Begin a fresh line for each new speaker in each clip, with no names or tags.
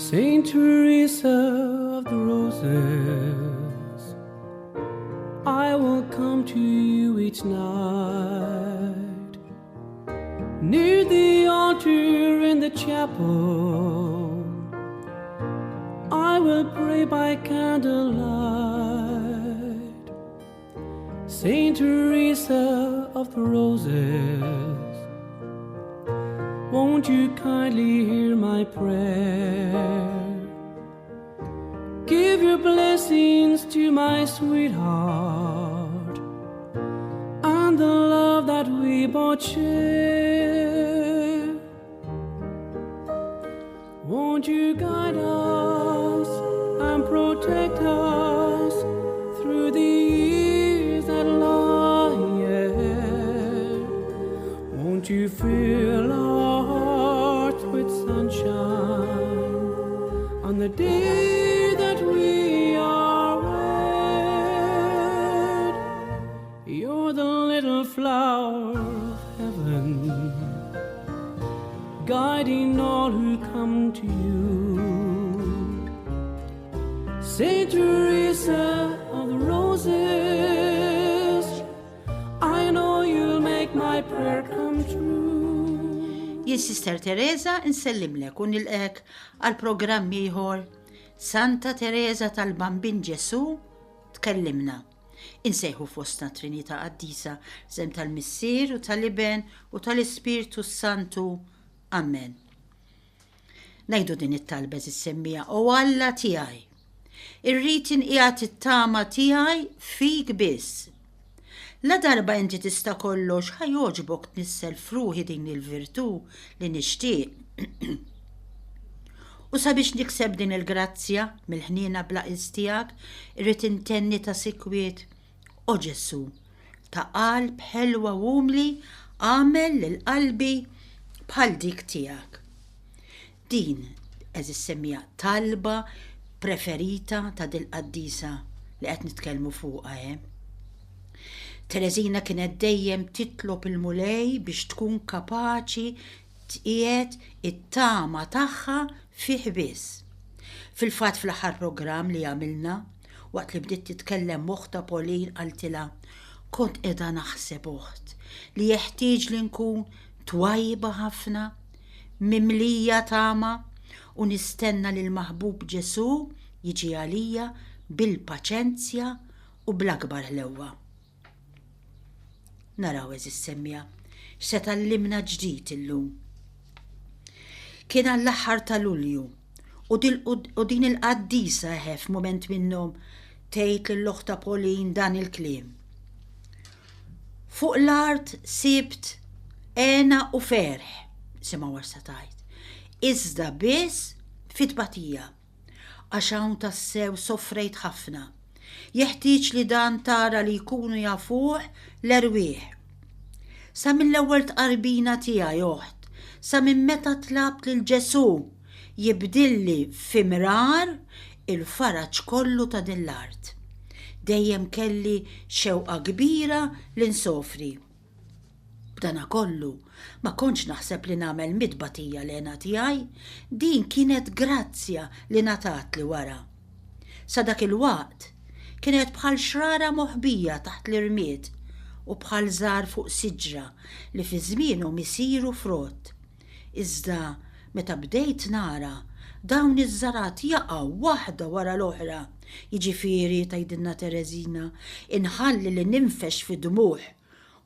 Saint Teresa of the Roses, I will come to you each night. Near the altar in the chapel, I will pray by candlelight. Saint Teresa of the Roses, won't you kindly hear my prayer? Give your blessings to my sweetheart and the love that we both share. Won't you guide us and protect us through the years that lie ahead? Won't you fill our hearts with sunshine on the day that we are wed? You're the little flower of heaven, guiding all who come to you. Saint Teresa of the Roses, I know you'll make my prayer come true.
Jien Sister Teresa nsellimlek u nilqek għal programm ieħor Santa Teresa tal-Bambin Ġesu tkellimna. Insejħu fostna Trinità Qaddisa, f'isem tal-Missier u tal-Iben u tal-Ispirtu s-Santu. Amen. Ngħidu din it-talba eżiż semmiegħa, O Alla tiegħi, irrid inqiegħed it-tama tiegħi fik biss. La darba inti tista' kollox, ħa jogħġbok tnissel f'ruħi din il-virtù li nixtieq. U sabiex nikseb din il-grazzja mill-ħniena bla qies tiegħek, irrid intenni ta' sikwit, O Ġesù, ta' qalb ħelwa u umli, agħmel lil qalbi bħal dik tiegħek. Din, għeżież semmiegħa, talba preferita ta' dil-qaddisa li qed nitkellmu fuqha, eh. Tereżina kienet dejjem titlob il-Mulej biex tkun kapaċi tqiegħed it-tama tagħha fih biss. Fil-fatt fl-aħħar programm li għamilna, waqt li bdiet titkellem m'oħtha Pauline qaltilha, Kont qiegħda naħseb oħt, li jeħtieġli nkun twajba ħafna, mimlija tama u nistenna lill-maħbub Ġesù jiġi għalija bil-paċenzja u bl-akbar ħlewwa. Naraw għeżież semmiegħa x'se tgħallimna ġdid illum. Kien għall-aħħar ta' Lulju u din il-qaddisa eħe f'mument minnhom tgħid lil oħtha Pauline dan il-kliem. Fuq l-art sibt hena u ferħ, simgħu għax sa tgħid, iżda biss fit-tbatija. Għax hawn tassew sofrejt ħafna. Jeħtieġ li dan tara li jkunu jafuh l-erwieħ. Sa mill-ewwel tqarbina tiegħi, oħt, sa minn meta tlabt lil Ġesù jibdilli fi mrar il-faraġ kollu ta' din l-art. Dejjem kelli xewqa kbira li nsofri. B'danakollu, ma kontx naħseb li nagħmel mit-tbatija l-hena tiegħi, din kienet grazzja li ngħatatli wara. Sa dak il-waqt, kienet bħal xrara moħbija taħt l-irmied u bħal żahar fuq siġra li fi żmienhom isiru frott. Iżda meta bdejt nara dawn iż-żargħat jaqgħu waħda wara l-oħra, jiġifieri, tgħidilna Tereżina, inħalli li ninfex fid-dmugħ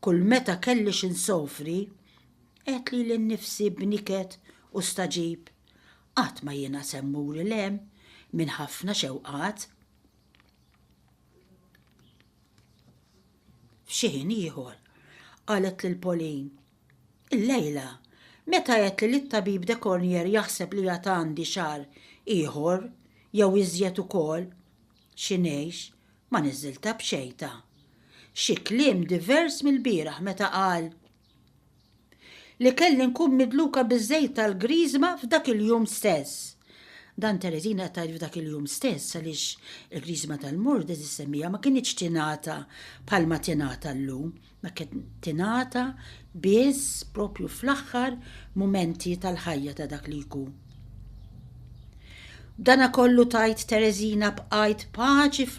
Kull meta kelli xi nsofri, għedt lili nnifsi b'niket u stagħġib, qatt ma jiena se mmur 'il hemm minn ħafna xewqat. F'xi ħin ieħor, qalet lil Pauline, Illejla, meta għedtli li t-tabib de Cornier jaħseb li għad għandi xahar ieħor jew iżjed ukoll xi ngħix, Ma niżżiltha b'xejn ta'. Xi kliem divers mill-bieraħ meta qal li kelli nkun midluka biż-żejt tal-griżma f'dak il-jum stess. Dan Tereżina qed tgħid f'dak il-jum stess għaliex il-griżma tal-Murdes issemmija ma kinitx tingħata bħalma tingħata llum, ma kienet tingħata biss propju fl-aħħar mumenti tal-ħajja ta' dak li jkun. B'dana kollu tgħid Tereżina bqajt paċi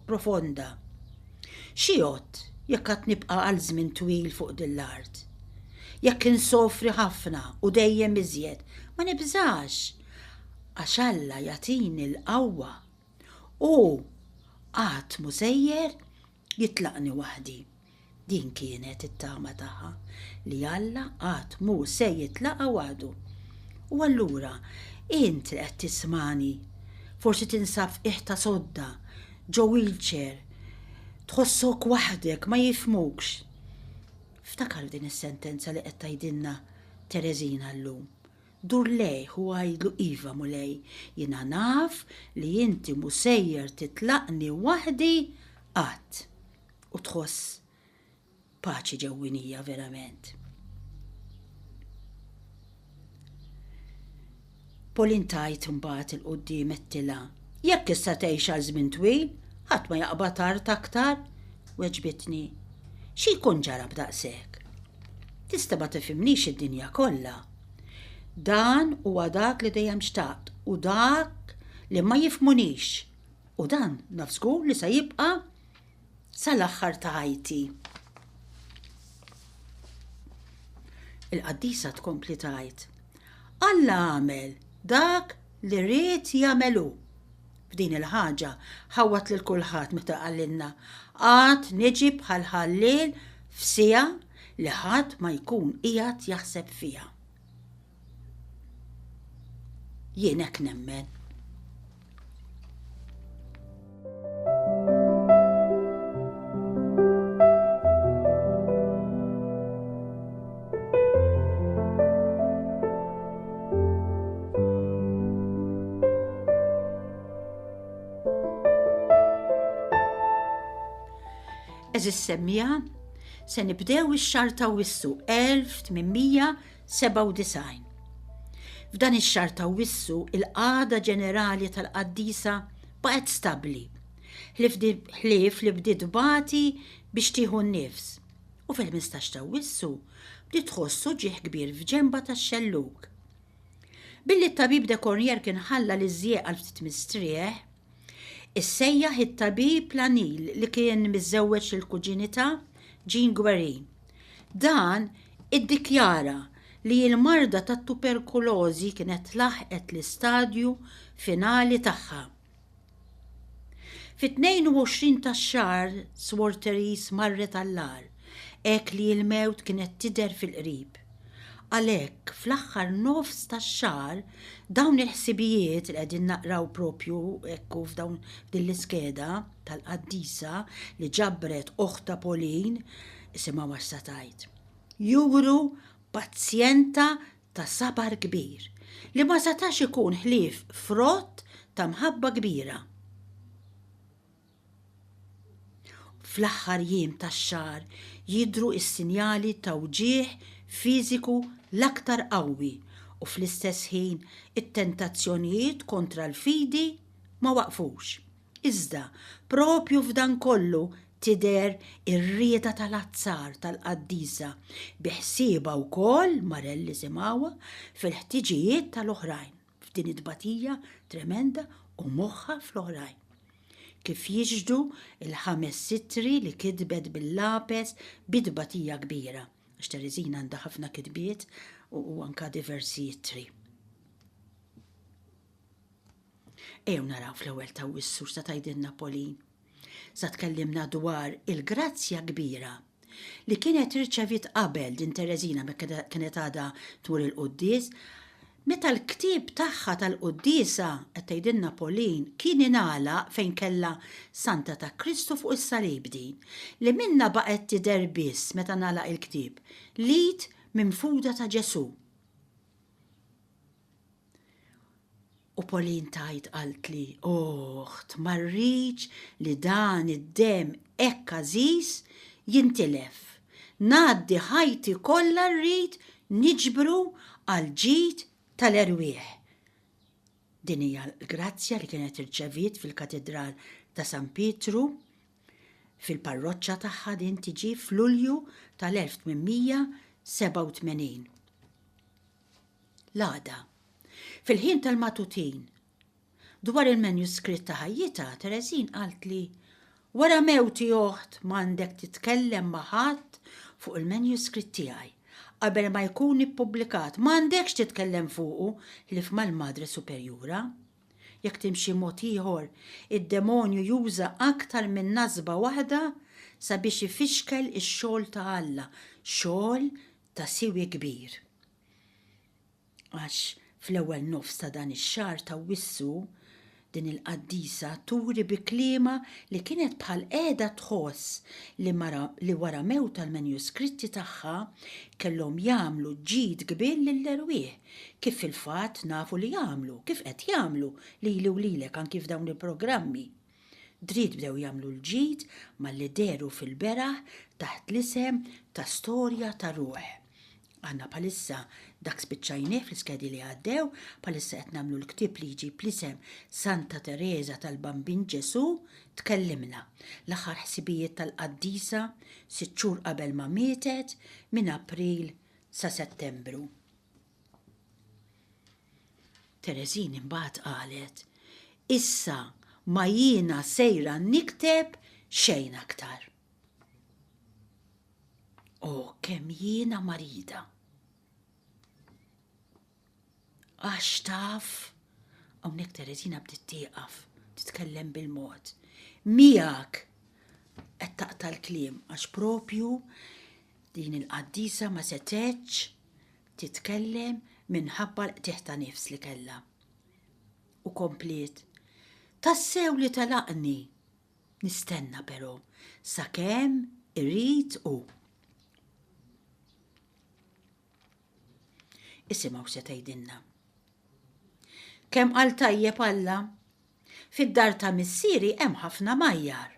profonda. Xi jgħodd jekk għad nibqa' għal żmien twil fuq din l-art? Jekk insofri ħafna u dejjem iżjed, ma nibżax, għax Alla jagħtini l-qawwa. Hu qatt mhu sejjer jitlaqni waħdi. Din kienet it-tama tagħha, li Alla qatt mhu se jitlaqha waħdu. U allura, int li qed tismagħni, forsi tinsab f'qiegħ ta' sodda, ġo wheelchair, tħossok waħdek, ma jifhmukx. Ftakar f'din is-sentenza li qed tgħidilna Tereżina llum. Dur lejh u għidlu Iva Mulej, jiena naf li inti mhu sejjer titlaqni waħdi qatt. U tħoss paċi ġewwinija verament. Pauline tgħid imbagħad 'il quddiem għedtilha, Jekk issa tgħix għal żmien twil, ħadd ma jaqbad art aktar. Weġbitni, Xi jkun ġara b'daqshekk? Tista' ma tifhimnix id-dinja kollha. Dan huwa dak li dejjem xtaqt u dak li ma jifhmunix. U dan naf żgur li se jibqa' sal-aħħar ta' ħajti. Il-qaddisa tkompli tgħid, Alla għamel dak li ried jagħmel hu. F'din il-ħaġa ħawwad lil kulħadd meta qalilna, Għad niġi bħal ħalliel f'siegħa li ħadd ma jkun qiegħed jaħseb fiha. Jien hekk nemmen. Eżis semmija, se nibdew ix-xahar ta' Wissu 1897. F'dan ix-xahar ta' Wissu il-qagħda ġenerali tal-qaddisa baqgħet stabbli, ħlief li bdiet tbati biex tieħu n-nifs, u fil-15 ta' Awwissu bdiet tħoss uġigħ kbir f'ġenbha tax-xellug. Billi t-tabib de Cornier kien ħalla liż-żjieq għal ftit mistrieħ, Issejjaħ it-tabib Lanil li kien miżżewweġ lil kuġinitha Jean Guerin. Dan iddikjara li l-marda tat-tuberkulożi kienet laħqet l-istadju finali tagħha. Fit-22 tax-xahar Swor Therese marret għall-agħar, hekk li l-mewt kienet tidher fil-qrib. Għalhekk, fl-aħħar nofs tax-xahar, dawn il-ħsibijiet li qegħdin naqraw propju hekk hu f'dawn f'din l-iskeda tal-qaddisa li ġabret oħtha Pauline, isimgħu għax sa tgħid, juru pazjenta ta' sabar kbir, li ma setax ikun ħlief frott ta' mħabba kbira. Fl-aħħar jiem tax-xahar jidhru s-sinjali ta' wġigħ fiżiku l-aktar qawwi u fl-istess ħin it-tentazzjonijiet kontra l-fidi ma waqfux. Iżda, proprju f'dan kollu tidher ir-rieda tal-azzar tal-qaddisa bi ħsiebha wkoll, Marelli simgħuha, fil-ħtiġijiet tal-oħrajn, f'din it-tbatija tremenda u moħħha fl-oħrajn. Kif jixhdu l-ħames ittri li kitbet bil-lapes bi tbatija kbira, għax Tereżina għandha ħafna kitbiet u anka diversi ittri. Ejjew naraw fl-ewwel ta' Awwissu x'sa tgħidilna Pauline. Sa tkellimna dwar il-grazzja kbira li kienet irċeviet qabel din Tereżina meta kienet għadha tmur il-quddies, meta l-ktieb tagħha tal-quddiesa, qed tgħidilna Pauline, kien ingħalaq fejn kellha Santa ta' Kristu fuq is-salib din, li minnha baqgħet tidher biss meta ngħalaq il-ktieb, l-id minfuda ta' Ġesù. U Pauline tgħid qaltli, Oħt, ma rridx li dan id-demm hekk għażiż jintilef. Ngħaddi ħajti kollha rrid niġbru għall-ġid tal-erwieħ. Din hija l-grazzja li kienet irċeviet fil-Katidral ta' San Pietru fil-parroċċa tagħha din tiġi f'Lulju tal-1887. L-għada, fil-ħin tal-matutin, Dwar il-manuscript ta' ħajjitha, Tereżin qaltli, Wara mewti oħt m'għandek titkellem ma' ħadd fuq il-manuscript tiegħi. Qabel ma jkun ippubblikat, m'għandekx titkellem fuqu ħlief mal-Madre Superjura. Jekk timxi mod ieħor, id-demonju juża aktar minn nasba waħda sabiex ifixkel ix-xogħol ta' Alla, xogħol ta' siwi kbir. Għax fl-ewwel nofs ta' dan ix-xahar t'Awwissu, din il-qaddisa turi bi kliemha li kienet bħal qiegħda tħoss li mara li wara mewtha l-manjuskritti tagħha kellhom jagħmlu ġid kbir lill-erwieħ, kif fil-fatt nafu li għamlu, kif qed jagħmlu lili u lilek anki f'dawn il-programmi. Dritt bdew jagħmlu l-ġid malli dehru fil-beraħ taħt l-isem ta' Storja ta' Ruħ. Aħna bħalissa dak spiċċajnieh fl-iskedi li għaddew, bħalissa qed nagħmlu l-ktieb li jġib l-isem Santa Tereża tal-Bambin Ġesù tkellimna. L-aħħar ħsibijiet tal-qaddisa sitt xhur qabel ma mietet minn April sa Settembru. Tereżin imbagħad qalet, Issa ma jiena sejra nikteb xejn aktar. O kemm jiena marida! Għax taf, hawnhekk Tereżina bdiet tieqaf, titkellem bil-mod. Miegħek qed taqta' l-kliem għax propju din il-qaddisa ma setgħetx titkellem minħabba l-qtigħ ta' nifs li kellha. U kompliet, Tassew li telaqni Nistenna però sakemm irid hu. Isimgħu se tgħidilna. Kemm qal tajjeb Alla, fid-dar ta' missieri hemm ħafna majjar.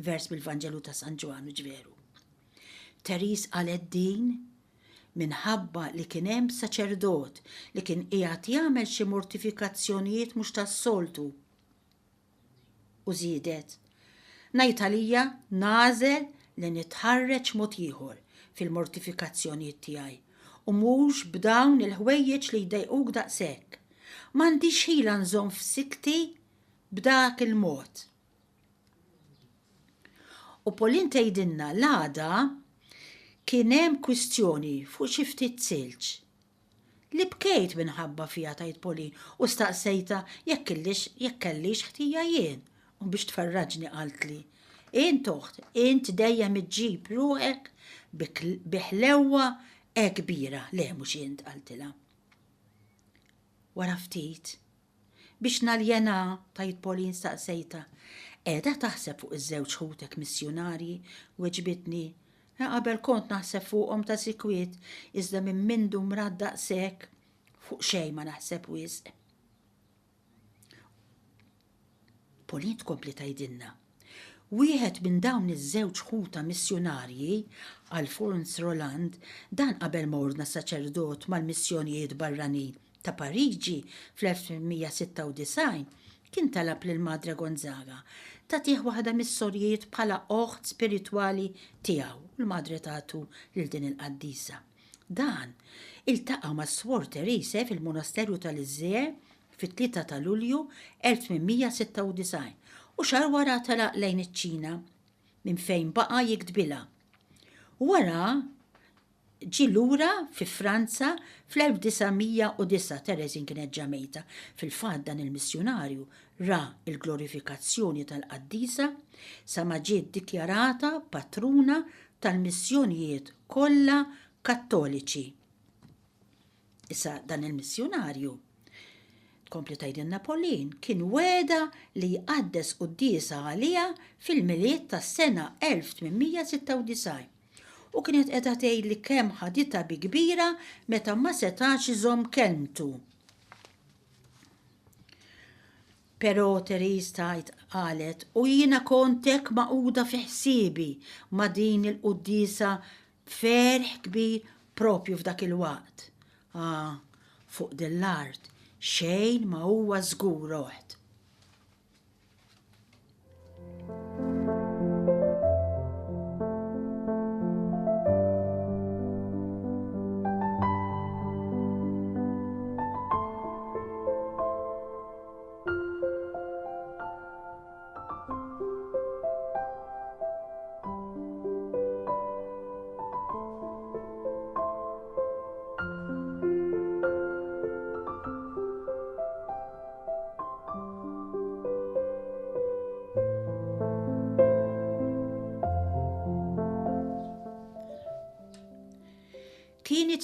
Vers mill-Vanġelu ta' San Ġwann ġveru. Therese qalet din minħabba li kien hemm saċerdot li kien qiegħed jagħmel xi mortifikazzjonijiet mhux tas-soltu U żiedet, Ngħid għalija nagħżel li nitħarreġ mod ieħor fil-mortifikazzjonijiet tiegħi u mhux b'dawn il-ħwejjeġ li jdejquk daqshekk. M'għandix ħila nżomm f'sikkti b'dak il-mod. U Pauline tgħidilna l-għada kien hemm kwistjoni fuq xi ftit silġ. Li bkejt minħabba fiha, tgħid Pauline, u staqsejtha jekk kellix jekk kellix ħtija jien. U biex tfarraġni qaltli, Int oħt, int dejjem iġġib ruħek bi ħlewwa hekk kbira. Le, mhux int, qaltilha. Wara ftit, biex naljenha, tgħid Pauline staqsejtha, Qiegħda taħseb fuq iż-żewġ ħutek missjunarji? Weġbitni, Qabel kont naħseb fuqhom ta' sikwit, iżda minn mindu mradt daqshekk, fuq xejn ma naħseb wisq. Pauline tkompli tgħidilna, Wieħed minn dawn iż-żewġ ħutha missjunarji, Alphonse Roland, dan qabel ma ordna saċerdot mal-missjonijiet barranin ta' Pariġi fl-1896, kien talab lil Madre Gonzaga tagħtih waħda mis-sorijiet bħala oħt spiritwali tiegħu u l-Madre tatu lil din il-qaddisa. Dan iltaqa' ma' Swor Therese fil-Monasterju ta' Lisieux fit-3 ta' Lulju 1896 u xahar wara telaq lejn iċ-Ċina minn fejn baqa' jiktbilha. Wara Ġie lura fi Franza fl-1909, Teresin kienet ġa mejta. Fil-fatt dan il-missjunarju ra l-glorifikazzjoni tal-qaddisa sa ma ġiet dikjarata patruna tal-missjonijiet kollha Kattoliċi. Issa dan il-missjunarju, tkompli tgħidilna Pauline, kien wegħda li jqaddes quddiesa għaliha fil-Milied tas-sena 1896 u kienet qiegħda tgħidli kemm ħaditha bi kbira meta ma setax iżomm kelmtu. Però Therese tgħid qalet u jiena kont hekk magħquda fi ħsiebi ma' din il-quddiesa B'ferħ kbir propju f'dak il-waqt. Ah, fuq din l-art xejn ma huwa żgur oħt.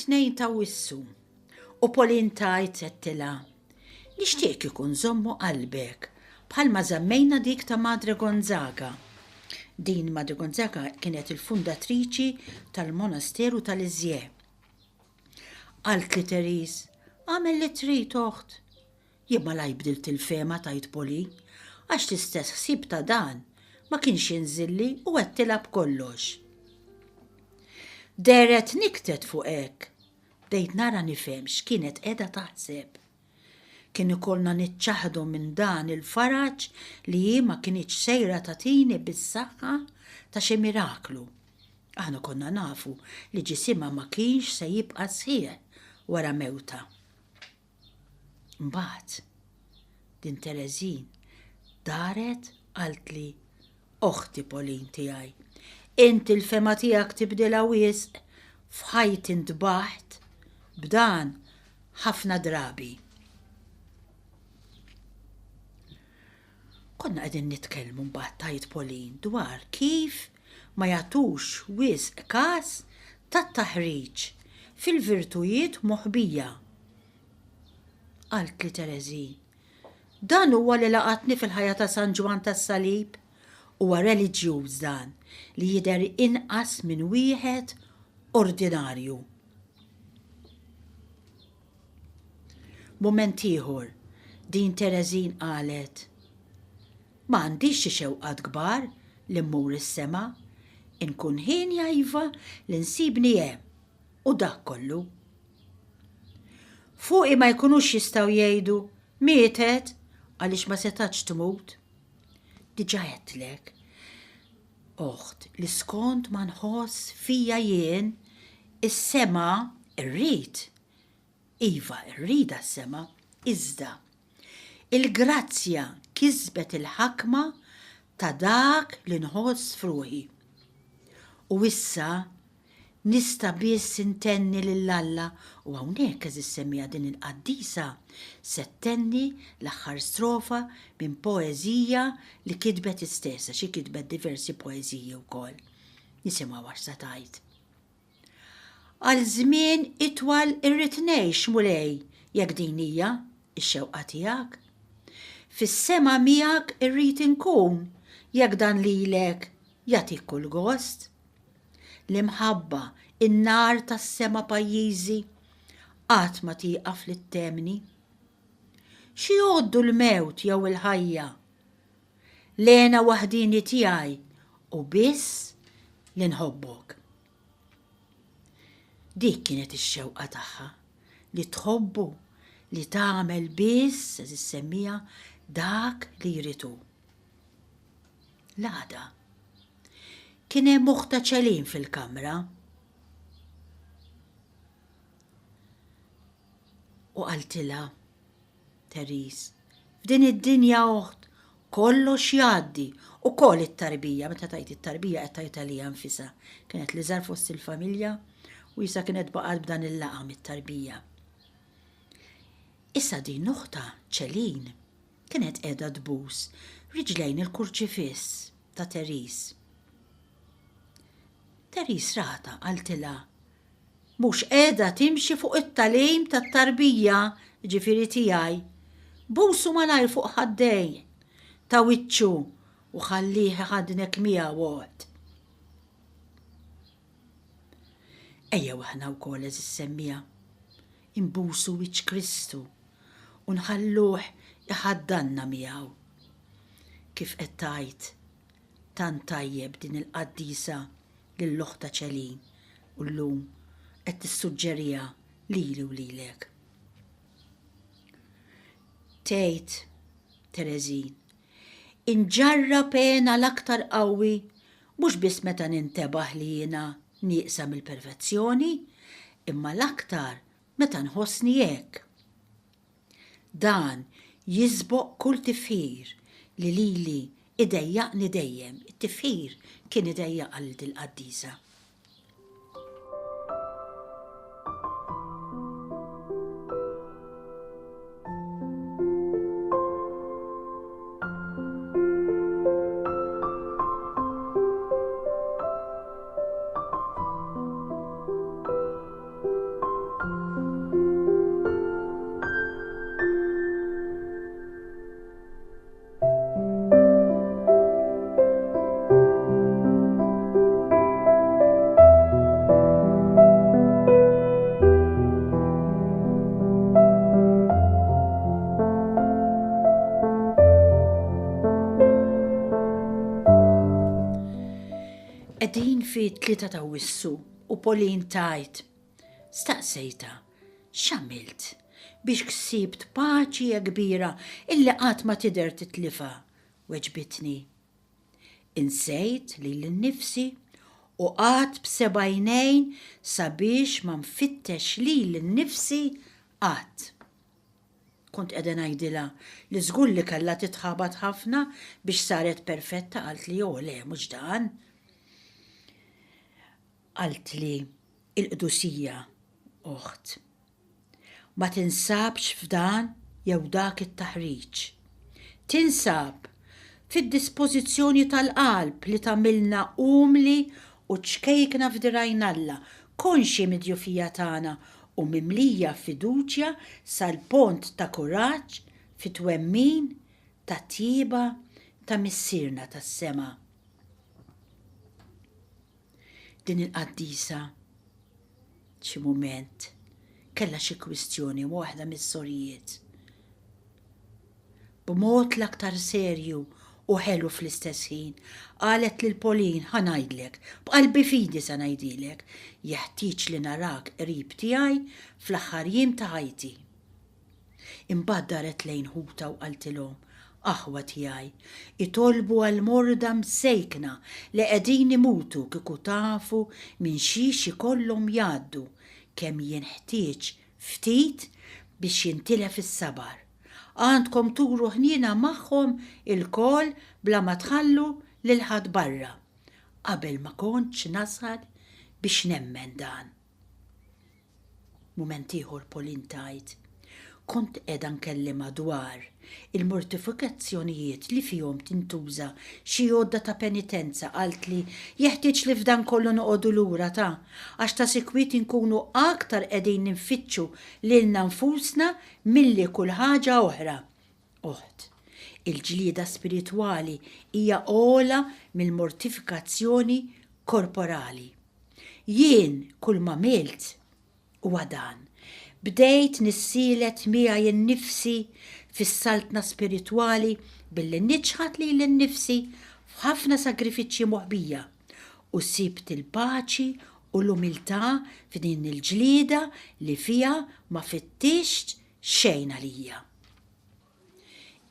it-tnejn t'Awwissu u Pauline tgħid għedtilha, Nixtieq kieku nżommu qalbek bħalma żammejna dik ta' Madre Gonzaga. Din Madre Gonzaga kienet il-fundatriċi tal-monasteru ta' Lisieux. Qaltli Therese, Agħmel li trid, oħt. Jien malajr bdilt il-fehma tgħid Pauline, għax l-istess ħsieb ta' dan ma kienx jinżilli u għedtilha b'kollox. Dehret niktet fuq hekk. Bdejt nara nifhem x'kienet qiegħda taħseb. Kien ikollna niċċaħħdu minn dan il-faraġ li hi ma kinitx sejra tagħtini bis-saħħa ta' xi miraklu. Aħna konna nafu li ġisimha ma kienx se jibqa' sħiħ wara mewtha. Imbagħad, din Tereżin daret qaltli, Oħti Pauline tiegħi, int il-fehma tiegħek tibdilha wisq, f'ħajti ntbaħt b'dan ħafna drabi. Konna qegħdin nitkellmu mbagħad tgħid Pauline dwar kif ma jagħtux wisq kas tat-taħriġ fil-virtujiet moħbija. Qaltli Tereżin, Dan huwa li laqatni fil-ħajja ta' San Ġwann tas-Salib. Huwa reliġjuż dan li jidher inqas minn wieħed ordinarju. Mument ieħor, din Tereżin qalet, Ma għandix xi xewqat kbar li mmur is-sema, inkun hienja iva li nsibni hemm u dak kollu. Fuqi ma jkunux jistgħu jgħidu, 'Mietet' għaliex ma setgħetx tmut. Diġà għedtlek, oħt, li skont ma nħoss fija jien, is-sema rrid. Iva, rridha s-sema, iżda il-grazzja kisbet il-ħakma ta' dak li nħoss f'ruħi. U issa Nista' biss intenni lil Alla, u hawnhekk għeżież semmiegħa din il-qaddisa se ttenni l-aħħar strofa minn poeżija li kitbet hi stess, għax hi kitbet diversi poeżiji wkoll. Nisimgħuha x'sa tgħid. Għal żmien itwal irrid ngħix, Mulej, jekk din hija x-xewqa tiegħek. Fis-sema miegħek irrid inkun, jekk dan lilek jagħtik kull gost. L-imħabba, in-nar tas-sema pajjiżi, qatt ma tieqaf li ttemni. Xi jgħoddu l-mewt jew il-ħajja? L-hena waħdieni tiegħi hu biss li nħobbok. Dik kienet ix-xewqa tagħha, li tħobbu, li tagħmel biss, għeżież semmiegħa, dak li jrid hu. L-għada. Kien hemm oħtha Celine fil-kamra. U qaltilha, Therese, f'din id-dinja oħt, kollox jgħaddi, ukoll it-tarbija, meta tgħid it-tarbija qed tgħid għaliha nfisha. Kienet l-iżgħar fost il-familja u issa kienet baqgħet b'dan il-laqam it-tarbija. Issa din oħtha, Celine, Kienet qiegħda tbus riġlejn il-kurċifiss ta' Therese. Therese ratha, qaltilha, Mhux qiegħda timxi fuq it-tagħlim tat-tarbija, jiġifieri tiegħi. Busu malajr fuq ħaddejn ta' wiċċu u ħallih iħaddnek miegħu oħt. Ejjew aħna wkoll, għeżież semmiegħa, inbusu wiċċ Kristu u nħalluh iħaddanna miegħu. Kif qed tgħid tant tajjeb din il-qaddisa lil oħtha Celine u llum qed tissuġġeriha lili u lilek. Tgħid Tereżin, Inġarrab hena l-aktar qawwi mhux biss meta nintebaħ li jiena nieqsa mill-perfezzjoni, imma l-aktar meta nħossni hekk. Dan jisboq kull tifħir li lili idejjaqni dejjem, it-tifħir kien idejjaqha lil dil-qaddisa. Qegħdin fi 3 t'Awwissu u Pauline tgħid, Staqsejtha x'għamilt biex ksibt paċi hekk kbira illi qatt ma tidher titlifha, weġbitni, Insejt lili nnifsi u qgħadt b'seba' għajnejn sabiex ma nfittex lili nnifsi qatt. Kont qiegħda ngħidilha li żgur li kellha titħabat ħafna biex saret perfetta qaltli oh le mhux dan. Qaltli il-qdusija oħt. Ma tinsabx f'dan jew dak it-taħriġ. Tinsab fid-dispożizzjoni tal-qalb li tagħmilna umli u ċkejkna f'dirgħajn Alla, konxji mid-djufija tagħna u mimlija fiduċja sal-pont ta' kuraġġ fit-twemmin tat-tjieba ta' Missierna tas-sema. Din il-qaddisa xi mument kellha xi kwistjoni ma' waħda mis-sorijiet. B'mod l-aktar serju u ħelu fl-istess ħin, qalet lil Pauline, Ħa ngħidlek, b'qalbi fidi se ngħidilek, jeħtieġ li narak qrib tiegħi fl-aħħar jiem ta' ħajti. Imbagħad daret lejn ħutha u qaltilhom, Aħwa tiegħi, itolbu għall-morda msejkna li qegħdin imutu kieku tafu minn xiex ikollhom jgħaddu, kemm jinħtieġ ftit biex jintilef is-sabar. Għandkom turu ħniena magħhom ilkoll bla ma tħallu lil ħadd barra. Qabel ma kontx nasal biex nemmen dan. Mument ieħor Pauline tgħid, Kont qiegħda nkellimha dwar il-mortifikazzjonijiet li fihom tintuża xi għodda ta' penitenza qaltli jeħtieġ li f'dan kollu noqogħdu lura ta' għax ta' sikwit inkunu aktar qegħdin infittxu lilna nfusna milli kull ħaġa oħra. Oħt, il-ġlieda spiritwali hija ogħla mill-mortifikazzjoni korporali. Jien kull m'għamilt huwa dan, bdejt nissielet miegħi nnifsi fis-saltna spiritwali billi niċħad lili nnifsi f'ħafna sagrifiċċji moħbija, u sibt il-paċi u l-umiltà f'din il-ġlieda li fiha ma fittixtx xejn għalija.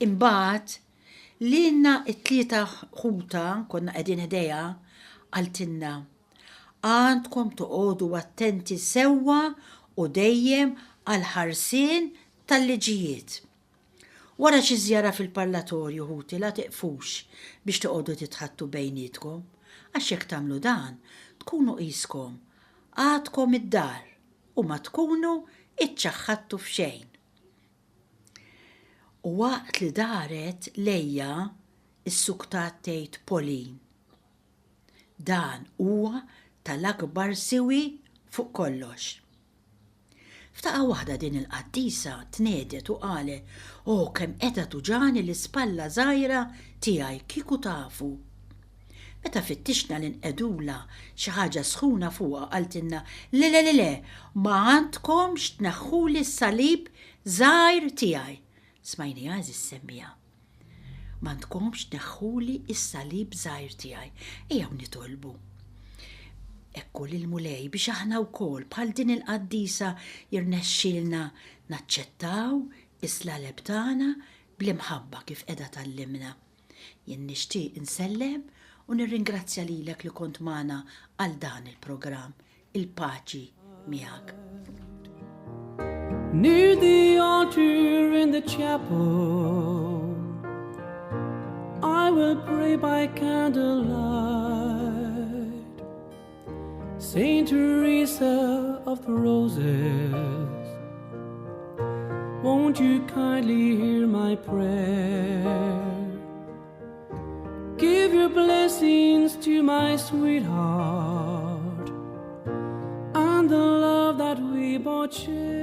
Imbagħad, lilna t-tlieta ħutha konna qegħdin ħdejha, qaltilna, Għandkom toqogħdu attenti sewwa u dejjem għall-ħarsien tal-liġijiet. Wara xi żjara fil-parlatorju, ħuti, la tiqfux biex toqogħdu titħaddtu bejnietkom, għax jekk tagħmlu dan, tkunu qiskom għadkom id-dar u ma tkunu iċċaħħadtu f'xejn. U waqt li daret lejja issuktat tgħid Pauline, Dan huwa tal-akbar siwi fuq kollox. F'daqqa waħda din il-qaddisa tnegħdet u qalet, O kemm qiegħda tuġagħni l-ispalla żgħira tiegħi kieku tafu! Meta fittixna li nqegħdulha xi ħaġa sħuna fuqha qaltilna, Le le le le, ma għandkomx tneħħuli s-salib żgħir tiegħi! Smajniha għeżież semmiegħa. M'għandkomx tneħħuli s-salib żgħir tiegħi. Ejjew nitolbu. Ekku lill-Mulej biex aħna wkoll bħal din il-qaddisa jirnexxielna naċċettaw is-slaleb tagħna bl-imħabba kif qiegħda tgħallimna. Jien nixtieq insellem u nirringrazzja lilek li kont magħna għal dan il-programm. Il-paċi miegħek.
Near the altar in the chapel I will pray by candlelight Saint Teresa of the Roses Won't you kindly hear my prayer Give your blessings to my sweetheart And the love that we both share.